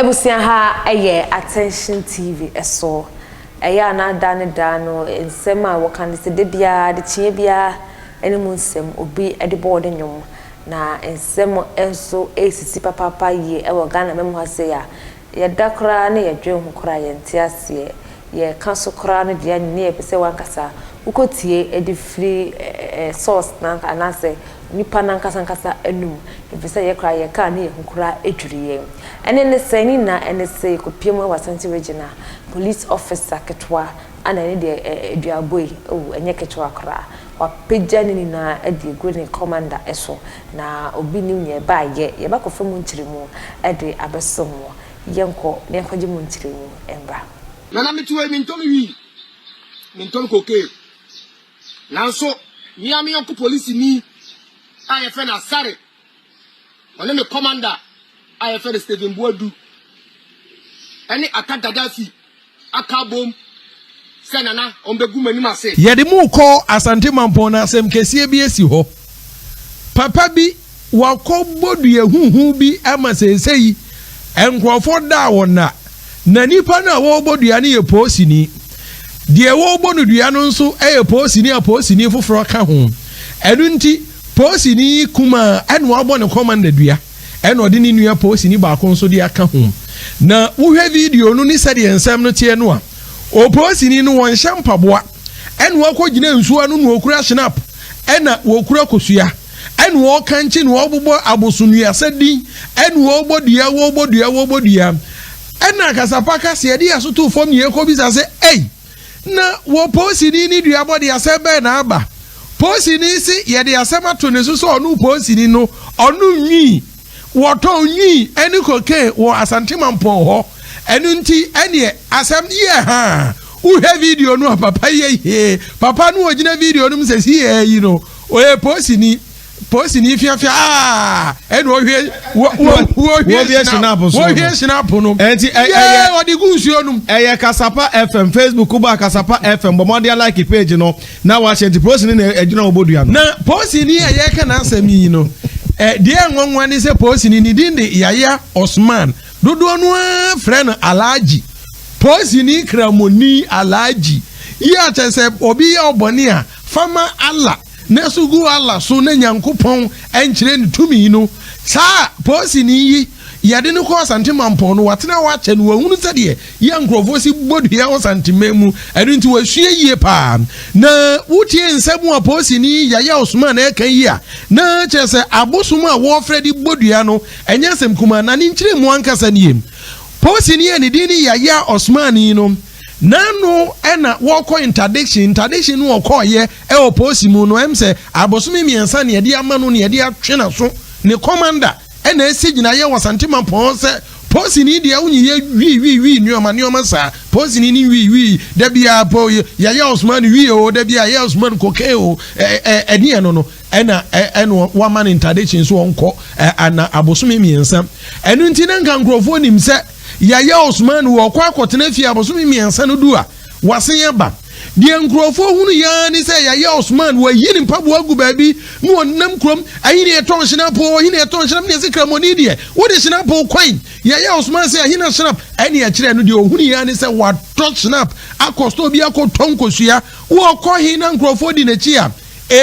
Abusua ha yɛ Attention TV so. Ɛyɛ a na da ne da no nsɛm a wɔka ne sɛ da biara adekyeɛ biara ne mu nsɛm obi de bɔɔ ne nnwom. Na nsɛm nso resisi papaapa yie wɔ Ghana man mu ha sei a yɛda koraa na yɛdwen ho koraa yɛnte aseɛ. Yɛka so koraa no deɛ ne yɛpɛ sɛ w'ankasa wokɔtie de firi source no anaasɛ nipa no ankasa ankasa anum ɛfiri sɛ yɛ koraa yɛka a ne yɛn ho koraa dwiri yɛn. Ɛne ne sɛ ne nyinaa ɛne sɛ yɛkɔpie mu wɔ Ashanti Region a police officer ketewa ana ɛne deɛ aduabɔ yi oh ɛnyɛ ketewa koraa wapagya ne nyinaa de agu ne commander so na obi nim nea ɛbaayɛ yɛbɛkɔfa mu nkyerɛmu de abɛsom mo. Yɛnkɔ na yɛnkɔgye mu nkyerɛmu mmra. Nana mete hɔ yi mentɔ me wii, mentɔ me cocaine. Nanso me ara me yɔnko polisini a yɛfrɛ no Asare, ɔne me commander a yɛfrɛ no Stephen Boadu ne Atta Gaddafi aka abom sɛ Nana wɔbɛgu m'anim ase. Yɛde mo rekɔ Asante Mampɔn na asɛm kɛseɛ bi asi hɔ. Papa bi wakɔ bɔ dua huhu bi ama seesei nkurɔfoɔ da a wɔnna. Na nipa no a wɔrebɔ dua no yɛ poosini. Deɛ wɔrebɔ no dua no nso yɛ poosini a poosini foforɔ ka ho. Ɛno nti poosini yi kumaa ɛna wabɔ ne kɔmanda dua. Ɛna ɔde ne nua polisini baako nso de aka ho. Na wohwɛ video no ne sɛdeɛ nsɛm no teɛ no a, opolisini no wɔnhyɛ mpaboa, ɛna wakɔgyina nsuo ano na ɔkura shinap, ɛna wɔkura kosua, ɛna ɔrekankye na ɔrebobɔ abosonnuasa din, ɛna ɔrebɔ dua, wɔrebɔ dua, wɔrebɔ dua. Ɛna Kasapa ka sɛ yɛde yɛn aso too fam na yɛkɔbisa sɛ, Ei! Na wɔ polisini ne duabɔ de asɛm bɛn na aba? Polisini se yɛde asɛm ato ne so sɛ ɔno polisini no ɔnom nwii, wɔtɔn nwii ne cocaine wɔ Asante Mampɔn hɔ. Ɛno nti ɛneɛ asɛm yɛ haa. Wohwɛ video no a papa yi yɛ hee. Papa no ɔgyina video no mu sɛ siaa yi no ɔyɛ polisini. Polisini fiafia aa ɛna ɔhwie wɔhwie sinapu so wɔhwie sinapu no ɛnti ɛyɛ ɔde gu nsuo nom. Ɛyɛ Kasapa FM Facebook ba Kasapa FM bɔ mmɔden like page no na wahyɛ nti polisini na ɛgyina wɔbɔ dua no. Na polisini a yɛka n'asɛm yi no ɛ deɛ nwanwa ne sɛ polisini ne din de Yaya Osman dodoɔ no ara frɛ no Alhaji polisini kramoni Alhaji yi a kyerɛ sɛ obi yɛ ɔbɔne a fama Allah. Na so gu Allah so na Nyankopɔn nkyerɛ no tumi no. Saa polisini yi, yɛde no kɔɔ Asante Mampɔn no, watena hɔ akyɛ no, wahunu sɛdeɛ yɛ nkorɔfoɔ si bɔ dua wɔ Santeman mu, ɛno nti wasua yie paa. Na wotie nsɛm a polisini Yaya Osman reka yi a, na kyerɛ sɛ abosom a wɔrefrɛ de bɔ dua no, ɛnyɛ asɛm kumaa, na ne nkyerɛmu ankasa nie. Polisini a ne din ne Yaya Osman yi no, N'ano na wɔkɔ interdiction, interdiction no ɔkɔɔyɛ wɔ polisi mu no ɛm sɛ abosome mmiɛnsa na yɛde ama no na yɛde atwe n'aso, ne commander na ɛsi gyinaeɛ wɔ Asante Mampɔn sɛ polisini deɛ wonyi yɛ wii wii wii nneɛma nneɛma saa, polisini ne wii wii da biara po yɛyɛ ɔsoma no wii o da biara yɛ ɔsoma no cocaine o ɛne ɛno no ɛna ɛna wama no interdiction so ɔnkɔ ana abosome mmiɛnsa ɛno nti na nka nkurɔfoɔ nim sɛ Yaya Osman wɔkɔ akɔtena fie abosome mmiɛnsa no du a, wasen aba. Deɛ nkurɔfoɔ hunu yɛ ara ne sɛ Yaya Osman wayi ne mpaboa agu baabi na ɔnam kurom, ahi na yɛtɔn hyenapo, ahi na yɛtɔn hyenap, na yɛse kramoni deɛ, wode hyenapo kwan. Yaya Osman sɛ ahi na hyenap, ɛne ɛkyerɛ no deɛ ɔhunu yɛ ara ne sɛ watɔ hyenap akɔ store bi akɔtɔ nkosua. Wɔkɔ he na nkurɔfoɔ di n'akyi a,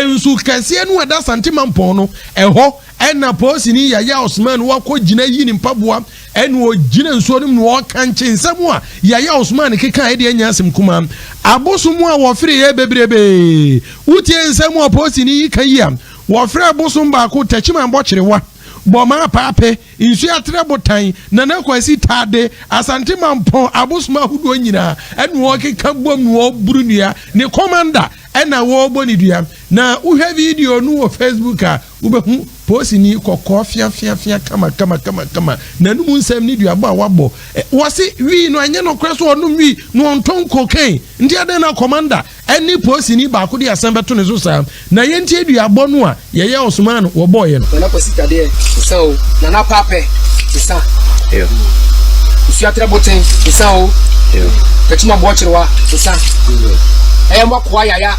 nsu kɛseɛ no a ɛda Asante Mampɔn no, ɛhɔ ɛna polisini Yaya Osman wakɔ gyina yi ne mpaboa. Ɛna ɔgyina nsuo no mu na ɔrekankye nsɛm a Yaya Osman kekaeɛ deɛ nyɛ asɛm kumaa. Abosom a wɔfereeɛ bebrebee. Wotie nsɛm a polisini yi ka yi a, wɔfrɛɛ bosom baako Takyiman Bɔkyerewa, Bɔmaa Paape, Nsuo Atrɛ Botan, Nana Kwasi Taade, Asante Mampɔn abosom ahodoɔ nyinaa ɛna ɔrekeka bom na ɔreboro nnua. Ne kɔmanda ɛna wɔrebɔ ne dua. Na wohwɛ video no wɔ Facebook a, Wobɛhu polisini kɔkɔɔ feafeafea kama kama kama kama, n'anum nsɛm ne duabɔ a wabɔ. Wɔse wii no ɛnyɛ nokorɛ sɛ ɔnom wii na ɔntɔn cocaine, nti adɛn na kɔmanda ne polisini baako de asɛm bɛto ne so saa? Na yɛntie duabɔ no a Yɛyɛ Ɔsomaa no wɔbɔeɛ no. Nana Kwasi Tadeɛ sesa o, Nana Paapɛ sesa, Nsuatrɛ Boten sesa o, Takyima Boɔkyerewa sesa, Ɛyɛ mo akoa Yaya.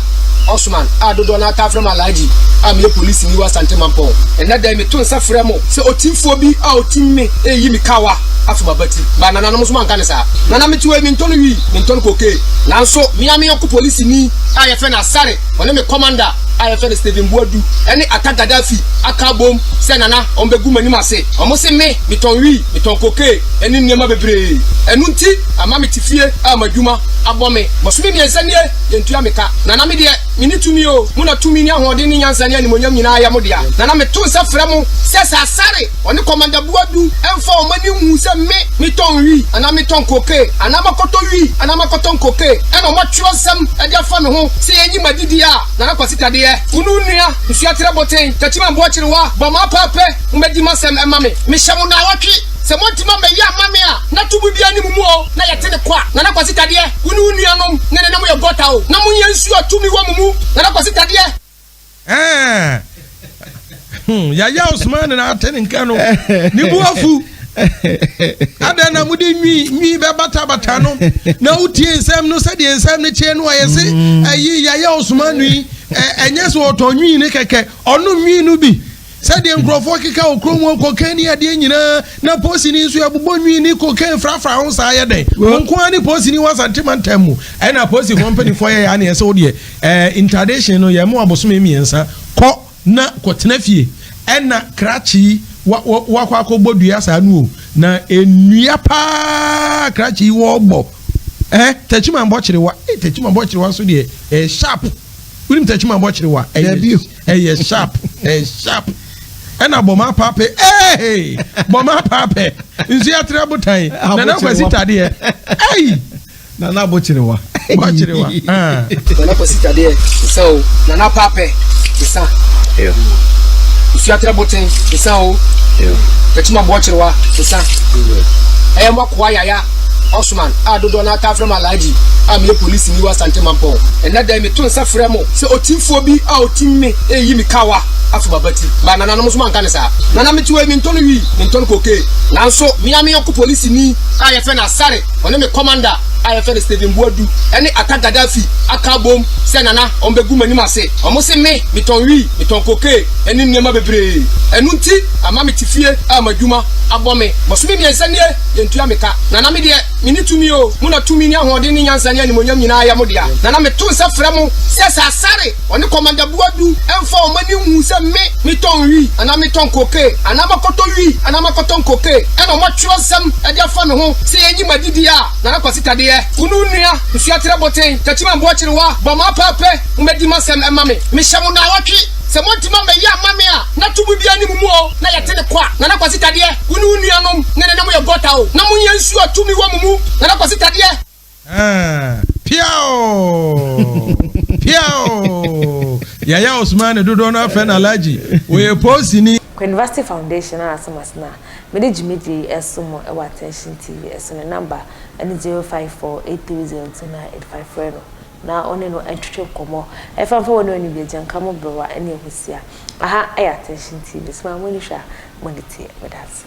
Osman a dodoɔ no ara taa frɛ me Alhaji a meyɛ polisini wɔ Asante Mampɔn. Ɛnnɛ da yi meto nsa frɛ mo sɛ otimfoɔ bi a ɔtim me reyi me kawa afi m'abati. But nananom nso moanka no saa. Nana mete hɔ yi mentɔn wii, mentɔn cocaine. Nanso me ara me yɔnko polisini a yɛfrɛ no Asare, ɔne me commander a yɛfrɛ no Stephen Boadu ne Atta Gaddafi aka abom sɛ Nana wɔbɛgu m'anim ase. Wɔse me metɔn wii, metɔn cocaine ne nneɛma bebree. Ɛno nti ama mete fie a m'adwuma abɔ me. Bosome mmiɛnsa nie yɛntua me ka. Nana me deɛ menni tumi o, mo na tumi ne ahoɔden ne nyansa ne animuonyam nyinaa yɛ mo dea. Nana meto nsa frɛ mo sɛ sɛ Asare ɔne Kɔmanda Boadu mfa wɔn ani nhu sɛ me metɔn wii anaa metɔn cocaine anaa makɔtɔ wii anaa makɔtɔn cocaine ɛna wɔatwerɛ nsɛm de afa me ho sɛ yɛnyi m'adidie a, Nana Kwasi Tadeɛ, wo ne wo nua Nsuaterɛ Boten, Takyiman Boakyerewa, bɔ m'apaapɛ, mommɛdi m'asɛm mma me. Mehyɛ mo naawɔtwe sɛ moantumi ammɛyɛ amma me a, na tumi biara nni mo mu o, na yɛte ne kwa. Nana Kwasi Tadeɛ, wo ne wo nuanom ne ne na moyɛ gɔta o, na monyɛ nsuo a tumi wɔ mo mu. Nana Kwasi Tadeɛ. Ɛɛ hmm, Yaya Osman na ate ne nka no, ne bu afu. Adɛn na mode nwi nwi bɛbatabata no na wotie nsɛm no sɛdeɛ nsɛm no kyeɛ no a yɛse mm. ɛyi Yaya Osman yi ɛnyɛ sɛ ɔtɔ nwi no kɛkɛ, ɔnom nwi no bi. Sɛdeɛ nkurɔfoɔ keka wɔ kurom hɔ kokain ne adeɛ nyinaa na polisini nso yɛbobɔ nwi ne kokain frafra ho saa yɛ dɛn? Wo nko ara ne polisini wɔ Asante mantam mu ɛna apolisifoɔ mpanimfoɔ yɛ yɛ aneɛ sɛ wodeɛ ɛɛ interdiction no yɛ mo abosome mmiɛnsa kɔ na kɔtena fie ɛna krakye yi wa wa wakɔ akɔbɔ dua saa no o na nnua paa krakye yi wɔbɔ ɛɛ takyima mbɔkyerewa ee takyima mbɔkyerewa nso deɛ ɛɛ sharp. Wonim takyima bɔ kyerewa? Ɛyɛ ɛyɛ sharp, ɛyɛ sharp. Ɛna bɔma apaape, ee bɔma apaape. Nsu atere abotan, nana kwasi tadeɛ, ɛyi. Nana bɔ kyerewa. Bɔ kyerewa. Ah. Nana kwasi tadeɛ, nsa o. Nana apaape, nsa. Nsu atere abotan, nsa o. Takyima bɔ kyerewa, nsa. Ɛyɛ mo akoa yaya. Osman, a dodoɔ no ara taa frɛ me Alhaji, a meyɛ polisini wɔ Asante Mampɔn. Ɛnnɛ da yi meto nsa frɛ mo sɛ otimfoɔ bi a ɔtim me reyi me kawa afi m'abati. But nananom nso moanka no saa. Nana mete hɔ yi mentɔn wii, mentɔn cocaine. Nanso me ara me yɔnko polisini a yɛfrɛ no Asare, ɔne me commander a yɛfrɛ no Stephen Boadu ne Atta Gaddafi aka abom sɛ Nana wɔbɛgu m'anim ase. Wɔse me metɔn wii, metɔn cocaine ne nneɛma bebree. Ɛno nti ama mete fie a m'adwuma abɔ me. Bosome mmiɛnsa nie. Yɛntua me ka. Nana me deɛ, menni tumi o, mo na tumi ne ahoɔden ne nyansa ne animuonyam nyinaa yɛ mo dea. Nana meto nsa frɛ mo sɛ sɛ Asare ɔne Kɔmanda Boadu mfa wɔn ani nhu sɛ me metɔn wii anaa metɔn kookee anaa makɔtɔ wii anaa makɔtɔn kookee ɛna wɔatwerɛ nsɛm de afa me ho sɛ yɛnyi m'adidie a, Nana Kwasi Tadeɛ, wo ne wo nua Nsuaterɛ Boten, Takyiman Boakyerewa, bɔ m'apaapɛ, mommɛdi m'asɛm mma me. Mehyɛ mo naawɔtwe. Sɛ moantumi ammɛyɛ amma me a, na tumi biara nni mo mu o, na yɛte ne kwa. Nana Kwasi Tadeɛ, wo ne wo nuanom ne ne na moyɛ gɔta o, na monyɛ nsuo a tumi wɔ mo mu. Nana Kwasi Tadeɛ. Ah, piaoo, piaoo. Yaya Osmani dodoɔ no afrɛ no Alhaji, ɔyɛ polisini. Kwinvasti Foundation a asɛm ase na mede dwumadie yi resom mo wɔ Attention TV so. Ne number ne 0548302985 frɛ no. na ɔne no ntwetwe nkɔmmɔ ɛfa mfa wɔne ɔne bi agyanka mo berewa ne ahosia. Aha yɛ Attention TV, soma mo ani hwɛ a mo ani teɛ. Meda ase.